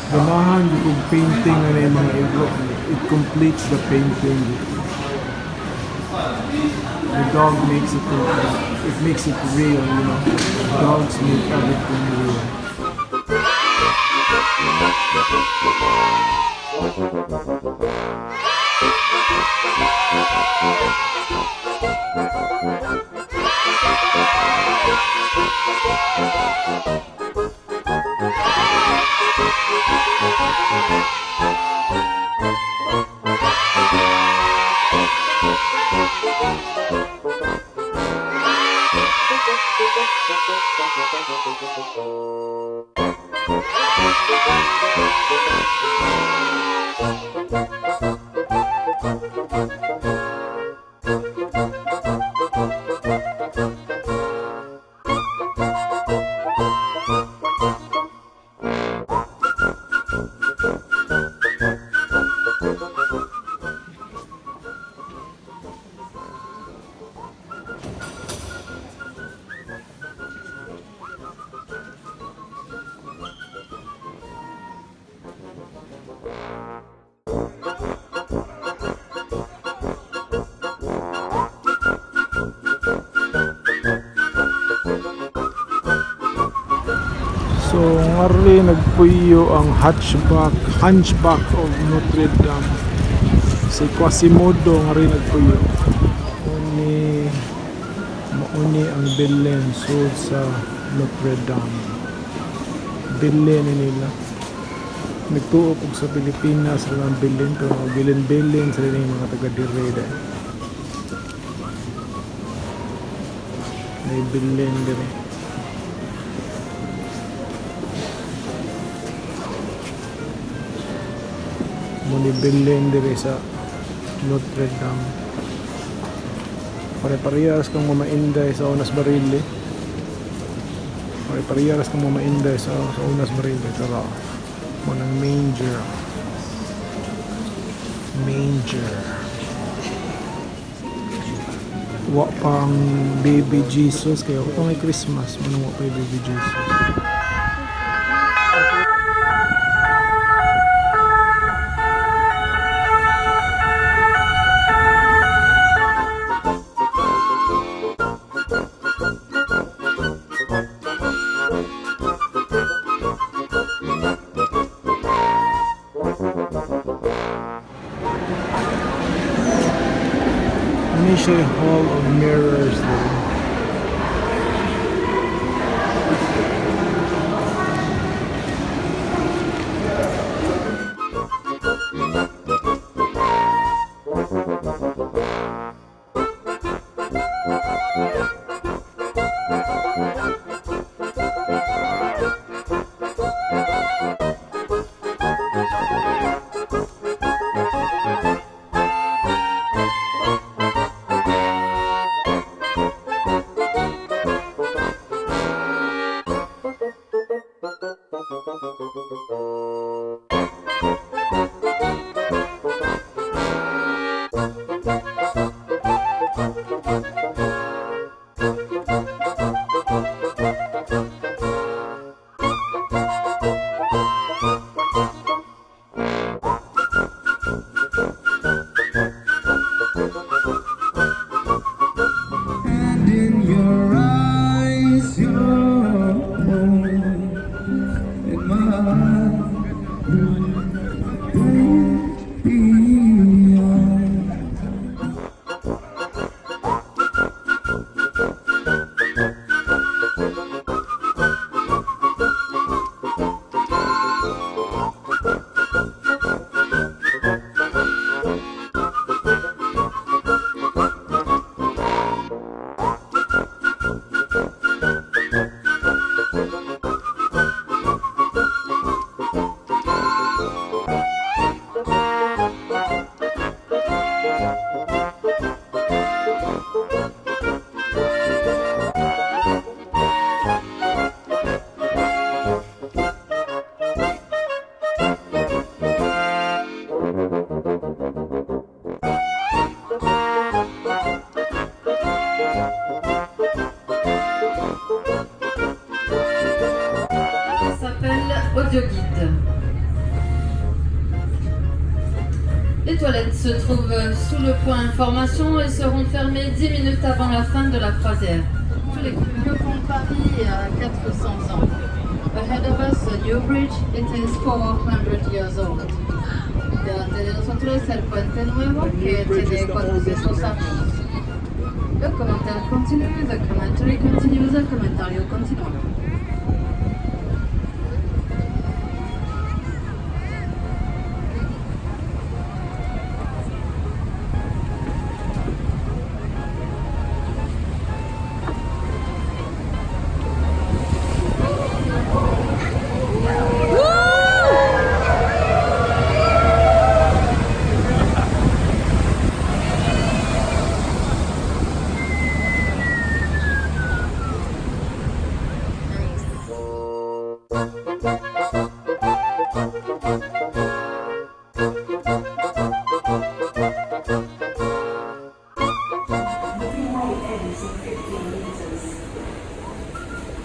Ganahan jud kog painting nga na mga iro. It completes the painting. The dog makes it complete. It makes it real. Dogs make everything real. So, ngari nagpuyo ang Hunchback of Notre Dame. Si Quasimodo ngari nagpuyo. Uni mauni ang Belen sud sa Notre Dame. Belen ni nila. Nagtuo kog sa Pilipinas sa ang Belen, pero mga Belen-Belen sa rin mga taga dire dahil. May Belen dire. Mo ni Belen dire sa Notre Dame. Pare-parehas kang Mama Inday sa Unas Barile. Pare-parehas kang Mama Inday sa Unas Barile. Pero mo ng manger. Manger. Wa pang baby Jesus kaya ito may Christmas mo nang wa pa yung baby Jesus. Ano siya yung Hall of Mirrors there. And in your eyes, you're home. In my heart, beyond. Les toilettes se trouvent sous le point information et seront fermées 10 minutes avant la fin de la croisière. Tous les vieux pont de Paris a 400 ans. Ahead of us, a new bridge, it is 400 years old. Delante de nosotros, el puente nuevo que tiene 400 años. Le commentaire continue, the commentary continues, el comentario continúa.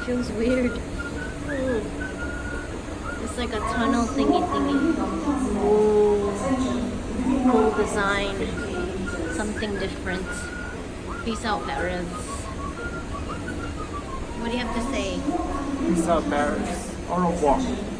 Feels weird. Ooh. It's like a tunnel thingy thingy. Ooh. Cool design. Something different. Peace out, Paris. What do you have to say? Peace out, Paris. Au revoir.